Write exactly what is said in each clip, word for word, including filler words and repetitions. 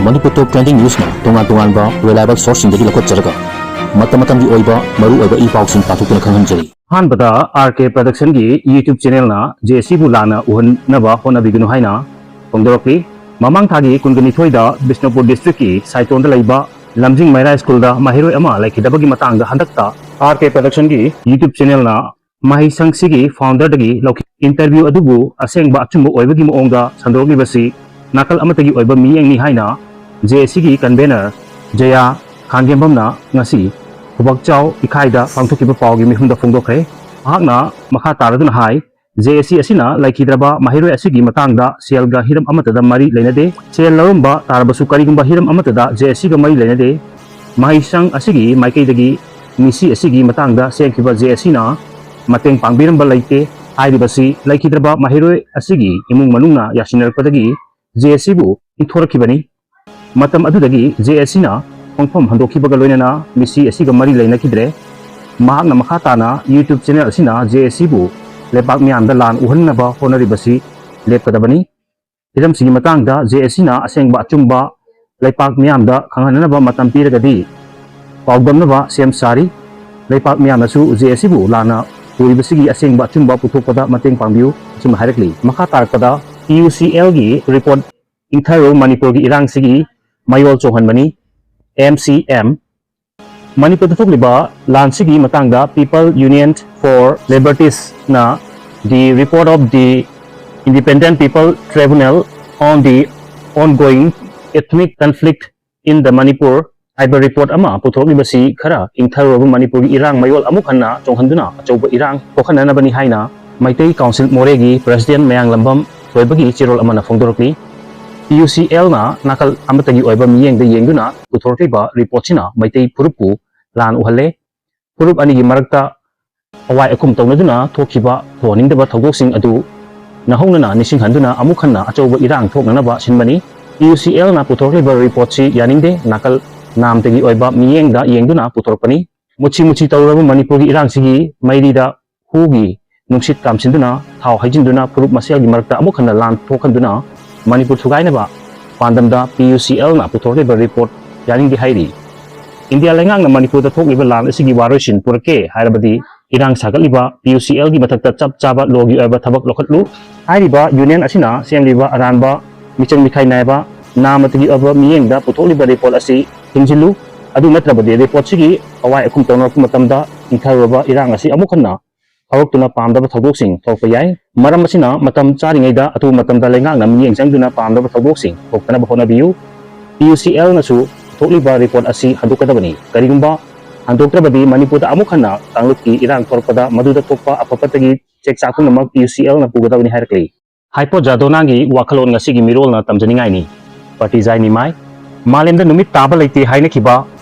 ꯃꯅꯤꯄꯨꯔ ꯇꯣꯞ trending ꯅ꯭ꯌꯨꯁꯅ ꯇꯣꯉꯥꯟ ꯇꯣꯉꯥꯟꯕ reliable ꯁꯣꯔꯁꯁꯤꯡꯗꯒꯤ ꯂꯧꯈꯠꯆꯔꯒ ꯃꯇꯝ ꯃꯇꯝꯒꯤ ꯑꯣꯏꯕ ꯃꯔꯨ ꯑꯣꯏꯕ ꯏ ꯄꯥꯎꯁꯤꯡ ꯄꯥꯊꯣꯛꯇꯨꯅ ꯈꯪꯍꯟꯖꯔꯤ꯫ ꯑꯍꯥꯟꯕꯗ ꯑꯥꯔ ꯀꯦ ꯄ꯭ꯔꯗꯛꯁꯟꯒꯤ YouTube ꯆꯦꯅꯦꯜꯅ ꯖꯦ ꯑꯦꯁ ꯁꯤꯕꯨ ꯂꯥꯟꯅ ꯎꯍꯟꯅꯕ ꯍꯣꯠꯅꯕꯤꯒꯅꯨ ꯍꯥꯏꯅ ꯐꯣꯡꯗꯣꯔꯛꯂꯤ꯫ ꯃꯃꯥꯡ ꯊꯥꯒꯤ ꯀꯨꯟꯒ ꯅꯤꯊꯣꯏꯗ ꯕꯤꯁꯅꯨꯄꯨꯔ ꯗꯤꯁꯇ꯭ꯔꯤꯛꯀꯤ ꯁꯥꯏꯇꯣꯟꯗ ꯂꯩꯕ ꯂꯝꯖꯤꯡ ꯃꯩꯔꯥ ꯁ꯭ꯀꯨꯜꯗ ꯃꯍꯩꯔꯣꯏ ꯑꯃ ꯂꯩꯈꯤꯗꯕꯒꯤ ꯃꯇꯥꯡꯗ ꯍꯟꯗꯛꯇ ꯑꯥꯔ ꯀꯦ ꯄ꯭ꯔꯗꯛꯁꯟꯒꯤ YouTube ꯆꯦꯅꯦꯜꯅ ꯃꯍꯩꯁꯪꯁꯤꯒꯤ ꯐꯥꯎꯟꯗꯔꯗꯒꯤ ꯂꯧꯈꯤ꯫ ꯏꯟꯇꯔꯚ꯭ꯌꯨ ꯑꯗꯨꯕꯨ ꯑꯁꯦꯡꯕ ꯑꯆꯨꯝꯕ ꯑꯣꯏꯕꯒꯤ ꯃꯑꯣꯡꯗ ꯁꯟꯗꯣꯛꯂꯤꯕꯁꯤ ꯅꯥꯀꯜ ꯑꯃꯠꯇꯒꯤ ꯑꯣꯏꯕ ꯃꯤꯠꯌꯦꯡꯅꯤ ꯍꯥꯏꯅ ꯖꯦ ꯑꯦꯁ ꯁꯤꯒꯤ ꯀꯟꯚꯦꯅꯔ ꯖꯌꯥ ꯈꯥꯡꯒꯦꯝꯕꯝꯅ ꯉꯁꯤ ꯈꯨꯕꯥꯛꯆꯥꯎ ꯏꯈꯥꯏꯗ ꯄꯥꯡꯊꯣꯛꯈꯤꯕ ꯄꯥꯎꯒꯤ ꯃꯤꯐꯝꯗ ꯐꯣꯡꯗꯣꯛꯈ꯭ꯔꯦ꯫ ꯃꯍꯥꯛꯅ ꯃꯈꯥ ꯇꯥꯔꯗꯨꯅ ꯍꯥꯏ, ꯖꯦ ꯑꯦꯁ ꯁꯤ ꯑꯁꯤꯅ ꯂꯩꯈꯤꯗ꯭ꯔꯕ ꯃꯍꯩꯔꯣꯏ ꯑꯁꯤꯒꯤ ꯃꯇꯥꯡꯗ ꯁꯦꯜꯒ ꯍꯤꯔꯝ ꯑꯃꯠꯇꯗ ꯃꯔꯤ ꯂꯩꯅꯗꯦ꯫ ꯁꯦꯜ ꯂꯧꯔꯝꯕ ꯇꯥꯔꯕꯁꯨ ꯀꯔꯤꯒꯨꯝꯕ ꯍꯤꯔꯝ ꯑꯃꯠꯇꯗ ꯖꯦ ꯑꯦꯁ ꯁꯤꯒ ꯃꯔꯤ ꯂꯩꯅꯗꯦ꯫ ꯃꯍꯩꯁꯪ ꯑꯁꯤꯒꯤ ꯃꯥꯏꯀꯩꯗꯒꯤ ꯃꯤꯁꯤ ꯑꯁꯤꯒꯤ ꯃꯇꯥꯡꯗ ꯁꯦꯝꯈꯤꯕ ꯖꯦ ꯑꯦꯁ ꯁꯤꯅ ꯃꯇꯦꯡ ꯄꯥꯡꯕꯤꯔꯝꯕ ꯂꯩꯇꯦ꯫ ꯍꯥꯏꯔꯤꯕꯁꯤ ꯂꯩꯈꯤꯗ꯭ꯔꯕ ꯃꯍꯩꯔꯣꯏ ꯑꯁꯤꯒꯤ ꯏꯃꯨꯡ ꯃꯅꯨꯡꯅ ꯌꯥꯁꯤꯟꯅꯔꯛꯄꯗꯒꯤ ꯖꯦ ꯑꯦꯁ ꯁꯤꯕꯨ ꯏꯟꯊꯣꯔꯛꯈꯤꯕꯅꯤ꯫ ꯃꯇꯝ ꯑꯗꯨꯗꯒꯤ ꯖꯦ ꯑꯦꯁ ꯁꯤꯅ ꯈꯣꯡꯐꯝ ꯍꯟꯗꯣꯛꯈꯤꯕꯒ ꯂꯣꯏꯅꯅ ꯃꯤꯁꯤ ꯑꯁꯤꯒ ꯃꯔꯤ ꯂꯩꯅꯈꯤꯗ꯭ꯔꯦ꯫ ꯃꯍꯥꯛꯅ ꯃꯈꯥ ꯇꯥꯅ YouTube ꯆꯦꯅꯦꯜ ꯑꯁꯤꯅ ꯖꯦ ꯑꯦꯁ ꯁꯤꯕꯨ ꯂꯩꯄꯥꯛ ꯃꯤꯌꯥꯝꯗ ꯂꯥꯟ ꯎꯍꯟꯅꯕ ꯍꯣꯠꯅꯔꯤꯕꯁꯤ ꯂꯦꯞꯀꯗꯕꯅꯤ꯫ ꯍꯤꯔꯝꯁꯤꯒꯤ ꯃꯇꯥꯡꯗ ꯖꯦ ꯑꯦꯁ ꯁꯤꯅ ꯑꯁꯦꯡꯕ ꯑꯆꯨꯝꯕ ꯂꯩꯄꯥꯛ ꯃꯤꯌꯥꯝꯗ ꯈꯪꯍꯟꯅꯅꯕ ꯃꯇꯝ ꯄꯤꯔꯒꯗꯤ ꯄꯥꯎꯗꯝꯅꯕ ꯁꯦꯝ ꯁꯥꯔꯤ꯫ ꯂꯩꯄꯥꯛ ꯃꯤꯌꯥꯝꯅꯁꯨ ꯖꯦ ꯑꯦꯁ ꯁꯤꯕꯨ ꯂꯥꯟꯅ ꯎꯔꯤꯕꯁꯤꯒꯤ ꯑꯁꯦꯡꯕ ꯑꯆꯨꯝꯕ ꯄꯨꯊꯣꯛꯄꯗ ꯃꯇꯦꯡ ꯄꯥꯡꯕꯤꯌꯨ꯫ ꯑꯁꯨꯝꯅ ꯍꯥꯏꯔꯛꯂꯤ꯫ ꯃꯈꯥ ꯇꯥꯔꯛꯄꯗ ꯄꯤ ꯌꯨ ꯁꯤ ꯑꯦꯜꯒꯤ ꯔꯤꯄꯣꯔꯠ ꯏꯪꯊꯔꯣ ꯃꯅꯤꯄꯨꯔꯒꯤ ꯏꯔꯥꯡꯁꯤꯒꯤ ꯃꯌꯣꯜ ꯆꯣꯡꯍꯟꯕꯅꯤ꯫ M C M. ꯃꯅꯤꯄꯨꯔꯗ ꯊꯣꯛꯂꯤꯕ ꯂꯥꯟꯁꯤꯒꯤ ꯃꯇꯥꯡꯗ People Union for Liberties ꯅ the report of the Independent People Tribunal on the ongoing ethnic conflict in the Manipur ꯍꯥꯏꯕ ꯔꯤꯄꯣꯔꯠ ꯑꯃ ꯄꯨꯊꯣꯛꯂꯤꯕꯁꯤ ꯈꯔ ꯏꯪꯊꯔꯨꯔꯕ ꯃꯅꯤꯄꯨꯔꯒꯤ ꯏꯔꯥꯡ ꯃꯌꯣꯜ ꯑꯃꯨꯛ ꯍꯟꯅ ꯆꯣꯡꯍꯟꯗꯨꯅ ꯑꯆꯧꯕ ꯏꯔꯥꯡ ꯊꯣꯛꯍꯟꯅꯅꯕꯅꯤ ꯍꯥꯏꯅ ꯃꯩꯇꯩ ꯀꯥꯎꯟꯁꯤꯜ ꯃꯣꯔꯦꯒꯤ ꯄ꯭ꯔꯦꯁꯤꯗꯦꯟ ꯃꯌꯥꯡꯂꯝꯕꯝ ꯊꯣꯏꯕꯒꯤ ꯆꯦꯔꯣꯜ ꯑꯃꯅ ꯐꯣꯡꯗꯣꯔꯛꯂꯤ꯫ ꯄꯤ ꯌꯨ ꯁꯤ ꯑꯦꯜꯅ ꯅꯥꯀꯜ ꯑꯃꯠꯇꯒꯤ ꯑꯣꯏꯕ ꯃꯤꯠꯌꯦꯡꯗ ꯌꯦꯡꯗꯨꯅ ꯄꯨꯊꯣꯔꯛꯂꯤꯕ ꯔꯤꯄꯣꯔꯠꯁꯤꯅ ꯃꯩꯇꯩ ꯐꯨꯔꯨꯞꯄꯨ ꯂꯥꯟ ꯎꯍꯜꯂꯦ꯫ ꯐꯨꯔꯨꯞ ꯑꯅꯤꯒꯤ ꯃꯔꯛꯇ ꯑꯋꯥꯏ ꯑꯈꯨꯝ ꯇꯧꯅꯗꯨꯅ ꯊꯣꯛꯈꯤꯕ ꯊꯧꯍꯟꯅꯤꯡꯗꯕ ꯊꯧꯗꯣꯛꯁꯤꯡ ꯑꯗꯨ ꯅꯧꯍꯧꯅꯅ ꯅꯤꯡꯁꯤꯡꯍꯟꯗꯨꯅ ꯑꯃꯨꯛ ꯍꯟꯅ ꯑꯆꯧꯕ ꯏꯔꯥꯡ ꯊꯣꯛꯅꯅꯕ ꯁꯤꯟꯕꯅꯤ꯫ ꯄꯤ ꯌꯨ ꯁꯤ ꯑꯦꯜꯅ ꯄꯨꯊꯣꯔꯛꯂꯤꯕ ꯔꯤꯄꯣꯔꯠꯁꯤ ꯌꯥꯅꯤꯡꯗꯦ, ꯅꯥꯀꯜ ꯅꯥꯝꯇꯒꯤ ꯑꯣꯏꯕ ꯃꯤꯠꯌꯦꯡꯗ ꯌꯦꯡꯗꯨꯅ ꯄꯨꯊꯣꯔꯛꯄꯅꯤ꯫ ꯃꯨꯠꯁꯤ ꯃꯨꯠꯁꯤ ꯇꯧꯔꯕ ꯃꯅꯤꯄꯨꯔꯒꯤ ꯏꯔꯥꯡꯁꯤꯒꯤ ꯃꯩꯔꯤꯗ ꯍꯨꯒꯤ ꯅꯨꯡꯁꯤꯠ ꯀꯥꯝꯁꯤꯟꯗꯨꯅ, ꯊꯥꯎ ꯍꯩꯖꯤꯟꯗꯨꯅ ꯐꯨꯔꯨꯞ ꯃꯁꯦꯜꯒꯤ ꯃꯔꯛꯇ ꯑꯃꯨꯛ ꯍꯟꯅ ꯂꯥꯟ ꯊꯣꯛꯍꯟꯗꯨꯅ ꯃꯅꯤꯄꯨꯔ ꯊꯨꯒꯥꯏꯅꯕ ꯄꯥꯟꯗꯝꯗ ꯄꯤ ꯌꯨ ꯁꯤ ꯑꯦꯜꯅ ꯄꯨꯊꯣꯔꯛꯂꯤꯕ ꯔꯤꯄꯣꯔꯠ ꯌꯥꯅꯤꯡꯗꯦ ꯍꯥꯏꯔꯤ꯫ ꯏꯟꯗꯤꯌꯥ ꯂꯩꯉꯥꯛꯅ ꯃꯅꯤꯄꯨꯔꯗ ꯊꯣꯛꯂꯤꯕ ꯂꯥꯟ ꯑꯁꯤꯒꯤ ꯋꯥꯔꯣꯏꯁꯤꯟ ꯄꯨꯔꯛꯀꯦ ꯍꯥꯏꯔꯕꯗꯤ ꯏꯔꯥꯡ ꯁꯥꯒꯠꯂꯤꯕ ꯄꯤ ꯌꯨ ꯁꯤ ꯑꯦꯜꯒꯤ ꯃꯊꯛꯇ ꯆꯞ ꯆꯥꯕ ꯂꯣꯒꯤ ꯑꯣꯏꯕ ꯊꯕꯛ ꯂꯧꯈꯠꯂꯨ꯫ ꯍꯥꯏꯔꯤꯕ ꯌꯨꯅꯤꯌꯟ ꯑꯁꯤꯅ ꯁꯦꯝꯂꯤꯕ ꯑꯔꯥꯟꯕ ꯃꯤꯆꯪ ꯃꯤꯈꯥꯏ ꯅꯥꯏꯕ ꯅꯥꯃꯇꯒꯤ ꯑꯣꯏꯕ ꯃꯤꯠꯌꯦꯡꯗ ꯄꯨꯊꯣꯛꯂꯤꯕ ꯔꯤꯄꯣꯔꯠ ꯑꯁꯤ ꯊꯤꯡꯖꯤꯜꯂꯨ꯫ ꯑꯗꯨ ꯅꯠꯇ꯭ꯔꯕꯗꯤ ꯔꯤꯄꯣꯔꯠꯁꯤꯒꯤ ꯑꯋꯥꯏ ꯑꯈꯨꯝ ꯇꯧꯅꯔꯛꯄ ꯃꯇꯝꯗ ꯏꯪꯊꯔꯨꯔꯕ ꯏꯔꯥꯡ ꯑꯁꯤ ꯑꯃꯨꯛ ꯍꯟꯅ ꯍꯧꯔꯛꯇꯨꯅ ꯄꯥꯝꯗꯕ ꯊꯧꯗꯣꯛꯁꯤꯡ ꯊꯣꯛꯄ ꯌꯥꯏ꯫ ꯃꯔꯝ ꯑꯁꯤꯅ ꯃꯇꯝ ꯆꯥꯔꯤꯉꯩꯗ ꯑꯊꯨꯕ ꯃꯇꯝꯗ ꯂꯩꯉꯥꯛꯅ ꯃꯤꯠꯌꯦꯡ ꯆꯪꯗꯨꯅ ꯄꯥꯝꯗꯕ ꯊꯧꯗꯣꯛꯁꯤꯡ ꯊꯣꯛꯇꯅꯕ ꯍꯣꯠꯅꯕꯤꯌꯨ꯫ ꯄꯤ ꯌꯨ ꯁꯤ ꯑꯦꯜꯅꯁꯨ ꯄꯨꯊꯣꯛꯂꯤꯕ ꯔꯤꯄꯣꯔꯠ ꯑꯁꯤ ꯍꯟꯗꯣꯛꯀꯗꯕꯅꯤ꯫ ꯀꯔꯤꯒꯨꯝꯕ ꯍꯟꯗꯣꯛꯇ꯭ꯔꯕꯗꯤ ꯃꯅꯤꯄꯨꯔꯗ ꯑꯃꯨꯛ ꯍꯟꯅ ꯀꯥꯡꯂꯨꯞꯀꯤ ꯏꯔꯥꯡ ꯊꯣꯔꯛꯄꯗ ꯃꯗꯨꯗ ꯊꯣꯛꯄ ꯑꯐ ꯐꯠꯇꯒꯤ ꯆꯦꯛ ꯆꯥꯛ ꯄꯨꯝꯅꯃꯛ ꯄꯤ ꯌꯨ ꯁꯤ ꯑꯦꯜꯅ ꯄꯨꯒꯗꯕꯅꯤ ꯍꯥꯏꯔꯛꯂꯤ꯫ ꯍꯥꯏꯄꯣ ꯖꯥꯗꯣꯅꯥꯒꯤ ꯋꯥꯈꯜꯂꯣꯟ ꯉꯁꯤꯒꯤ ꯃꯤꯔꯣꯜꯅ ꯇꯝꯖꯅꯤꯡꯉꯥꯏꯅꯤ꯫ ꯄꯔꯇꯤꯖꯥꯏ ꯅꯤꯃꯥꯏ꯫ ꯃꯥꯂꯦꯝꯗ ꯅꯨꯃꯤꯠ ꯇꯥꯕ ꯂꯩꯇꯦ ꯍꯥꯏꯅꯈꯤꯕ,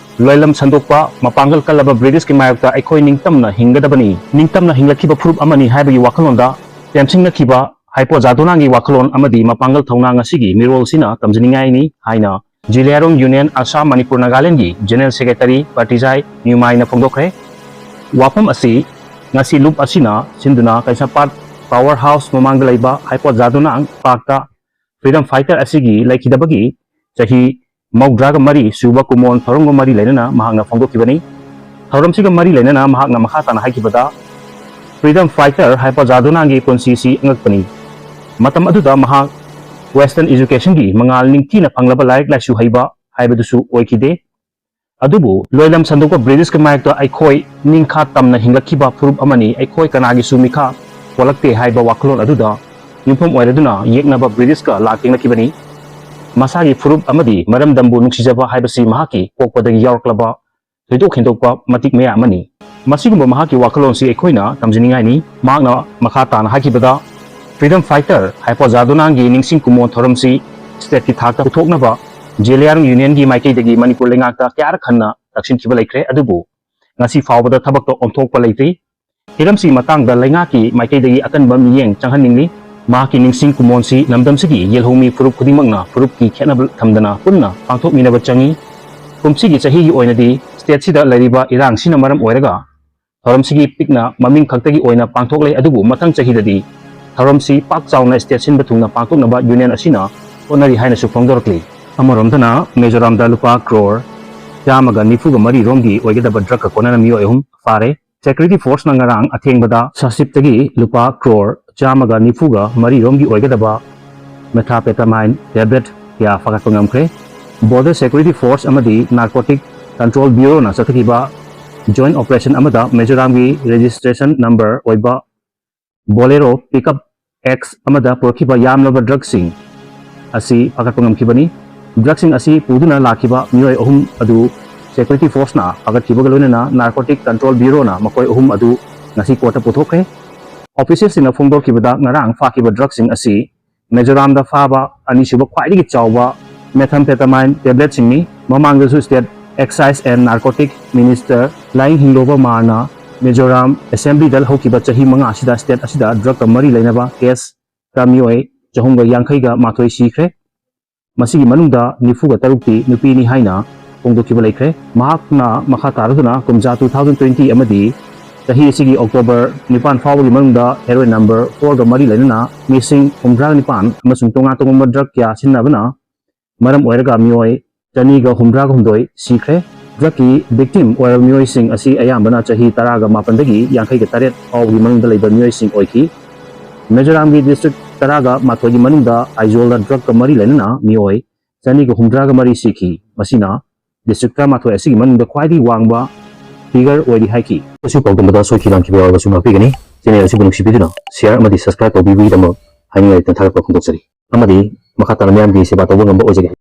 ꯂꯣꯏꯂꯝ ꯁꯟꯗꯣꯛꯄ, ꯃꯄꯥꯡꯒꯜ ꯀꯜꯂꯕ ꯕ꯭ꯔꯤꯇꯤꯁꯀꯤ ꯃꯥꯌꯣꯛꯇ ꯑꯩꯈꯣꯏ ꯅꯤꯡꯇꯝꯅ ꯍꯤꯡꯒꯗꯕꯅꯤ, ꯅꯤꯡꯇꯝꯅ ꯍꯤꯡꯂꯛꯈꯤꯕ ꯐꯨꯔꯨꯞ ꯑꯃꯅꯤ ꯍꯥꯏꯕꯒꯤ ꯋꯥꯈꯜꯂꯣꯟꯗ ꯇꯦꯝꯁꯤꯡꯅꯈꯤꯕ ꯍꯥꯏꯄꯣ ꯖꯥꯗꯣꯅꯥꯒꯤ ꯋꯥꯈꯜꯂꯣꯟ ꯑꯃꯗꯤ ꯃꯄꯥꯡꯒꯜ ꯊꯧꯅꯥ ꯉꯁꯤꯒꯤ ꯃꯤꯔꯣꯜꯁꯤꯅ ꯇꯝꯖꯅꯤꯡꯉꯥꯏꯅꯤ ꯍꯥꯏꯅ ꯖꯤꯂꯤꯌꯥꯔꯣꯡ ꯌꯨꯅꯤꯌꯟ ꯑꯁꯥꯝ ꯃꯅꯤꯄꯨꯔ ꯅꯥꯒꯥꯂꯦꯟꯒꯤ ꯖꯦꯅꯔꯦꯜ ꯁꯦꯀ꯭ꯔꯦꯇꯔꯤ ꯄꯔꯇꯤꯖꯥꯏ ꯅ꯭ꯌꯨꯃꯥꯏꯅ ꯐꯣꯡꯗꯣꯛꯈ꯭ꯔꯦ꯫ ꯋꯥꯐꯝ ꯑꯁꯤ ꯉꯁꯤ ꯂꯨꯞ ꯑꯁꯤꯅ ꯁꯤꯟꯗꯨꯅ ꯀꯩꯁꯥꯝꯄꯥꯠ ꯄꯥꯋꯔ ꯍꯥꯎꯁ ꯃꯃꯥꯡꯗ ꯂꯩꯕ ꯍꯥꯏꯄꯣ ꯖꯥꯗꯣꯅꯥꯡ ꯄꯥꯔꯛꯇ ꯐ꯭ꯔꯤꯗꯝ ꯐꯥꯏꯇꯔ ꯑꯁꯤꯒꯤ ꯂꯩꯈꯤꯗꯕꯒꯤ ꯆꯍꯤ ꯃꯧꯗ꯭ꯔꯥꯒ ꯃꯔꯤ ꯁꯨꯕ ꯀꯨꯃꯣꯟ ꯊꯧꯔꯝꯒ ꯃꯔꯤ ꯂꯩꯅꯅ ꯃꯍꯥꯛꯅ ꯐꯣꯡꯗꯣꯛꯈꯤꯕꯅꯤ꯫ ꯊꯧꯔꯝꯁꯤꯒ ꯃꯔꯤ ꯂꯩꯅꯅ ꯃꯍꯥꯛꯅ ꯃꯈꯥ ꯇꯥꯅ ꯍꯥꯏꯈꯤꯕꯗ, ꯐ꯭ꯔꯤꯗꯝ ꯐꯥꯏꯇꯔ ꯍꯥꯏꯄꯣ ꯖꯥꯗꯣꯅꯥꯡꯒꯤ ꯄꯨꯟꯁꯤꯁꯤ ꯑꯉꯛꯄꯅꯤ꯫ ꯃꯇꯝ ꯑꯗꯨꯗ ꯃꯍꯥꯛ ꯋꯦꯁꯇꯔꯟ ꯏꯖꯨꯀꯦꯁꯟꯒꯤ ꯃꯉꯥꯜ ꯅꯤꯡꯊꯤꯅ ꯐꯪꯂꯕ ꯂꯥꯏꯔꯤꯛ ꯂꯥꯏꯁꯨ ꯍꯩꯕ ꯍꯥꯏꯕꯗꯨꯁꯨ ꯑꯣꯏꯈꯤꯗꯦ꯫ ꯑꯗꯨꯕꯨ ꯂꯣꯏꯂꯝ ꯁꯟꯗꯣꯛꯄ ꯕ꯭ꯔꯤꯇꯤꯁꯀꯤ ꯃꯥꯌꯣꯛꯇ ꯑꯩꯈꯣꯏ ꯅꯤꯡꯈꯥ ꯇꯝꯅ ꯍꯤꯡꯂꯛꯈꯤꯕ ꯐꯨꯔꯨꯞ ꯑꯃꯅꯤ, ꯑꯩꯈꯣꯏ ꯀꯅꯥꯒꯤꯁꯨ ꯃꯤꯈꯥ ꯄꯣꯜꯂꯛꯇꯦ ꯍꯥꯏꯕ ꯋꯥꯈꯜꯂꯣꯟ ꯑꯗꯨꯗ ꯌꯨꯝꯐꯝ ꯑꯣꯏꯔꯗꯨꯅ ꯌꯦꯛꯅꯕ ꯕ꯭ꯔꯤꯇꯤꯁꯀ ꯂꯥꯟ ꯊꯦꯡꯅꯈꯤꯕꯅꯤ꯫ ꯃꯁꯥꯒꯤ ꯐꯨꯔꯨꯞ ꯑꯃꯗꯤ ꯃꯔꯝꯗꯝꯕꯨ ꯅꯨꯡꯁꯤꯖꯕ ꯍꯥꯏꯕꯁꯤ ꯃꯍꯥꯛꯀꯤ ꯄꯣꯛꯄꯗꯒꯤ ꯌꯥꯎꯔꯛꯂꯕ ꯊꯣꯏꯗꯣꯛ ꯍꯦꯟꯗꯣꯛꯄ ꯃꯇꯤꯛ ꯃꯌꯥ ꯑꯃꯅꯤ꯫ ꯃꯁꯤꯒꯨꯝꯕ ꯃꯍꯥꯛꯀꯤ ꯋꯥꯈꯜꯂꯣꯟꯁꯤ ꯑꯩꯈꯣꯏꯅ ꯇꯝꯖꯅꯤꯡꯉꯥꯏꯅꯤ꯫ ꯃꯍꯥꯛꯅ ꯃꯈꯥ ꯇꯥꯅ ꯍꯥꯏꯈꯤꯕꯗ, ꯐ꯭ꯔꯤꯗꯝ ꯐꯥꯏꯇꯔ ꯍꯥꯏꯄꯣ ꯖꯥꯗꯣꯅꯥꯡꯒꯤ ꯅꯤꯡꯁꯤꯡ ꯀꯨꯃꯣꯟ ꯊꯧꯔꯝꯁꯤ ꯁ꯭ꯇꯦꯠꯀꯤ ꯊꯥꯛꯇ ꯄꯨꯊꯣꯛꯅꯕ ꯖꯦꯂꯤꯌꯥꯡ ꯌꯨꯅꯤꯌꯟꯒꯤ ꯃꯥꯏꯀꯩꯗꯒꯤ ꯃꯅꯤꯄꯨꯔ ꯂꯩꯉꯥꯛꯇ ꯀꯌꯥꯔꯛ ꯍꯟꯅ ꯇꯛꯁꯤꯟꯈꯤꯕ ꯂꯩꯈ꯭ꯔꯦ, ꯑꯗꯨꯕꯨ ꯉꯁꯤ ꯐꯥꯎꯕꯗ ꯊꯕꯛꯇ ꯑꯣꯟꯊꯣꯛꯄ ꯂꯩꯇ꯭ꯔꯤ꯫ ꯍꯤꯔꯝꯁꯤ ꯃꯇꯥꯡꯗ ꯂꯩꯉꯥꯛꯀꯤ ꯃꯥꯏꯀꯩꯗꯒꯤ ꯑꯀꯟꯕ ꯃꯤꯠꯌꯦꯡ ꯆꯪꯍꯟꯅꯤꯡꯂꯤ꯫ ꯃꯍꯥꯛꯀꯤ ꯅꯤꯡꯁꯤꯡ ꯀꯨꯃꯣꯟꯁꯤ ꯂꯝꯗꯝꯁꯤꯒꯤ ꯌꯦꯜꯍꯧꯃꯤ ꯐꯨꯔꯨꯞ ꯈꯨꯗꯤꯡꯃꯛꯅ ꯐꯨꯔꯨꯞꯀꯤ ꯈꯦꯠꯅꯕ ꯊꯝꯗꯅ ꯄꯨꯟꯅ ꯄꯥꯡꯊꯣꯛꯃꯤꯟꯅꯕ ꯆꯪꯏ꯫ ꯀꯨꯝꯁꯤꯒꯤ ꯆꯍꯤꯒꯤ ꯑꯣꯏꯅꯗꯤ ꯁ꯭ꯇꯦꯠꯁꯤꯗ ꯂꯩꯔꯤꯕ ꯏꯔꯥꯡꯁꯤꯅ ꯃꯔꯝ ꯑꯣꯏꯔꯒ ꯊꯧꯔꯝꯁꯤꯒꯤ ꯄꯤꯛꯅ ꯃꯃꯤꯡ ꯈꯛꯇꯒꯤ ꯑꯣꯏꯅ ꯄꯥꯡꯊꯣꯛꯂꯦ, ꯑꯗꯨꯕꯨ ꯃꯊꯪ ꯆꯍꯤꯗꯗꯤ ꯊꯧꯔꯝꯁꯤ ꯄꯥꯛ ꯆꯥꯎꯅ ꯁ꯭ꯇꯦꯠ ꯁꯤꯟꯕ ꯊꯨꯡꯅ ꯄꯥꯡꯊꯣꯛꯅꯕ ꯌꯨꯅꯤꯌꯟ ꯑꯁꯤꯅ ꯍꯣꯠꯅꯔꯤ ꯍꯥꯏꯅꯁꯨ ꯐꯣꯡꯗꯣꯔꯛꯂꯤ꯫ ꯑꯃꯔꯣꯝꯗꯅ ꯃꯤꯖꯣꯔꯥꯝꯗ ꯂꯨꯄꯥ ꯀ꯭ꯔꯣꯔ ꯆꯥꯝꯃꯒ ꯅꯤꯐꯨꯒ ꯃꯔꯤ ꯔꯣꯝꯒꯤ ꯑꯣꯏꯒꯗꯕ ꯗ꯭ꯔꯒꯀ ꯀꯣꯟꯅꯅ ꯃꯤꯑꯣꯏ ꯑꯍꯨꯝ ꯐꯥꯔꯦ꯫ Security Forceꯅ ꯉꯔꯥꯡ ꯑꯊꯦꯡꯕꯗ ꯁꯥꯁꯤꯞꯇꯒꯤ ꯂꯨꯄꯥ ꯀ꯭ꯔꯣꯔ ꯆꯥꯝꯃꯒ ꯅꯤꯐꯨꯒ ꯃꯔꯤ ꯔꯣꯝꯒꯤ ꯑꯣꯏꯒꯗꯕ methamphetamine tablet ꯀꯌꯥ ꯐꯥꯒꯠꯄ ꯉꯝꯈ꯭ꯔꯦ꯫ Border Security Force ꯑꯃꯗꯤ Narcotic Control Bureauꯅ ꯆꯠꯊꯈꯤꯕ joint operation ꯑꯃꯗ ꯃꯤꯖꯣꯔꯥꯝꯒꯤ registration number ꯑꯣꯏꯕ Bolero pickup X ꯑꯃꯗ ꯄꯨꯔꯛꯈꯤꯕ ꯌꯥꯝꯂꯕ ꯗ꯭ꯔꯒꯁꯤꯡ ꯑꯁꯤ ꯐꯥꯒꯠꯄ ꯉꯝꯈꯤꯕꯅꯤ꯫ ꯗ꯭ꯔꯒꯁꯤꯡ ꯑꯁꯤ ꯄꯨꯗꯨꯅ ꯂꯥꯛꯈꯤꯕ ꯃꯤꯑꯣꯏ ꯑꯍꯨꯝ ꯑꯗꯨ Security Forceꯅ ꯐꯥꯒꯠꯈꯤꯕꯒ ꯂꯣꯏꯅꯅ Narcotic Control Bureauꯅ ꯃꯈꯣꯏ ꯑꯍꯨꯝ ꯑꯗꯨ ꯉꯁꯤ ꯀꯣꯔꯠꯇ ꯄꯨꯊꯣꯛꯈ꯭ꯔꯦ꯫ Officialꯁꯤꯡꯅ ꯐꯣꯡꯗꯣꯛꯈꯤꯕꯗ, ꯉꯔꯥꯡ ꯐꯥꯈꯤꯕ ꯗ꯭ꯔꯒꯁꯤꯡ ꯑꯁꯤ ꯃꯤꯖꯣꯔꯥꯝꯗ ꯐꯥꯕ ꯑꯅꯤꯁꯨꯕ ꯈ꯭ꯋꯥꯏꯗꯒꯤ ꯆꯥꯎꯕ methamphetamine tabletꯁꯤꯡꯅꯤ꯫ ꯃꯃꯥꯡꯗꯁꯨ state Excise and Narcotic Minister ꯂꯥꯏꯅꯤꯡꯊꯧ ꯍꯤꯡꯂꯣꯕ ꯃꯥꯔꯅ ꯃꯤꯖꯣꯔꯥꯝ Assemblyꯗ ꯍꯧꯈꯤꯕ ꯆꯍꯤ ꯃꯉꯥ ꯑꯁꯤꯗ state ꯑꯁꯤꯗ ꯗ꯭ꯔꯒꯀ ꯃꯔꯤ ꯂꯩꯅꯕ caseꯇ ꯃꯤꯑꯣꯏ ꯆꯍꯨꯝꯒ ꯌꯥꯡꯈꯩꯒ ꯃꯥꯊꯣꯏ ꯁꯤꯈ꯭ꯔꯦ꯫ ꯃꯁꯤꯒꯤ ꯃꯅꯨꯡꯗ ꯅꯤꯐꯨꯒ ꯇꯔꯨꯛꯇꯤ ꯅꯨꯄꯤꯅꯤ ꯍꯥꯏꯅ ꯐꯣꯡꯗꯣꯛꯈꯤꯕ ꯂꯩꯈ꯭ꯔꯦ꯫ ꯃꯍꯥꯛꯅ ꯃꯈꯥ ꯇꯥꯔꯗꯨꯅ ꯀꯨꯝꯖꯥ two thousand twenty ꯑꯃꯗꯤ ꯆꯍꯤ ꯑꯁꯤꯒꯤ October ꯅꯤꯄꯥꯟ ꯐꯥꯎꯕꯒꯤ ꯃꯅꯨꯡꯗ heroin number fourꯒ ꯃꯔꯤ ꯂꯩꯅꯅ ꯃꯤꯁꯤꯡ ꯍꯨꯝꯗ꯭ꯔꯥ ꯅꯤꯄꯥꯟ ꯑꯃꯁꯨꯡ ꯇꯣꯉꯥꯟ ꯇꯣꯉꯥꯟꯕ ꯗ꯭ꯔꯒ ꯀꯌꯥ ꯁꯤꯖꯤꯟꯅꯕꯅ ꯃꯔꯝ ꯑꯣꯏꯔꯒ ꯃꯤꯑꯣꯏ ꯆꯅꯤꯒ ꯍꯨꯝꯗ꯭ꯔꯥꯒ ꯍꯨꯝꯗꯣꯏ ꯁꯤꯈ꯭ꯔꯦ꯫ ꯗ꯭ꯔꯒꯀꯤ victim ꯑꯣꯏꯔꯕ ꯃꯤꯑꯣꯏꯁꯤꯡ ꯑꯁꯤ ꯑꯌꯥꯝꯕꯅ ꯆꯍꯤ ꯇꯔꯥꯒ ꯃꯥꯄꯟꯗꯒꯤ ꯌꯥꯡꯈꯩꯒ ꯇꯔꯦꯠ ꯐꯥꯎꯕꯒꯤ ꯃꯅꯨꯡꯗ ꯂꯩꯕ ꯃꯤꯑꯣꯏꯁꯤꯡ ꯑꯣꯏꯈꯤ꯫ ꯃꯤꯖꯣꯔꯥꯝꯒꯤ district ꯇꯔꯥꯒ ꯃꯥꯊꯣꯏꯒꯤ ꯃꯅꯨꯡꯗ ꯑꯥꯏꯖꯣꯜꯗ ꯗ꯭ꯔꯒꯀ ꯃꯔꯤ ꯂꯩꯅꯅ ꯃꯤꯑꯣꯏ ꯆꯅꯤꯒ ꯍꯨꯝꯗ꯭ꯔꯥꯒ ꯃꯔꯤ ꯁꯤꯈꯤ꯫ ꯃꯁꯤꯅ district ꯇꯔꯥꯃꯥꯊꯣꯏ ꯑꯁꯤꯒꯤ ꯃꯅꯨꯡꯗ ꯈ꯭ꯋꯥꯏꯗꯒꯤ ꯋꯥꯡꯕ figure ꯑꯣꯏꯔꯤ ꯍꯥꯏꯈꯤ꯫ ꯑꯁꯤ ꯄꯥꯎꯗꯝꯕꯗ ꯁꯣꯏꯈꯤ ꯂꯥꯟꯈꯤꯕ ꯌꯥꯎꯔꯒꯁꯨ ꯉꯥꯛꯄꯤꯒꯅꯤ꯫ Channel ꯑꯁꯤꯕꯨ ꯅꯨꯡꯁꯤꯕꯤꯗꯨꯅ share ꯑꯃꯗꯤ subscribe ꯇꯧꯕꯤꯕꯒꯤꯗꯃꯛ ꯍꯥꯏꯅꯤꯡꯉꯥꯏ ꯂꯩꯇꯅ ꯊꯥꯒꯠꯄ ꯐꯣꯡꯗꯣꯛꯆꯔꯤ꯫ ꯑꯃꯗꯤ ꯃꯈꯥ ꯇꯥꯅ ꯃꯤꯌꯥꯝꯒꯤ ꯁꯦꯕꯥ ꯇꯧꯕ ꯉꯝꯕ ꯑꯣꯏꯖꯒꯦ꯫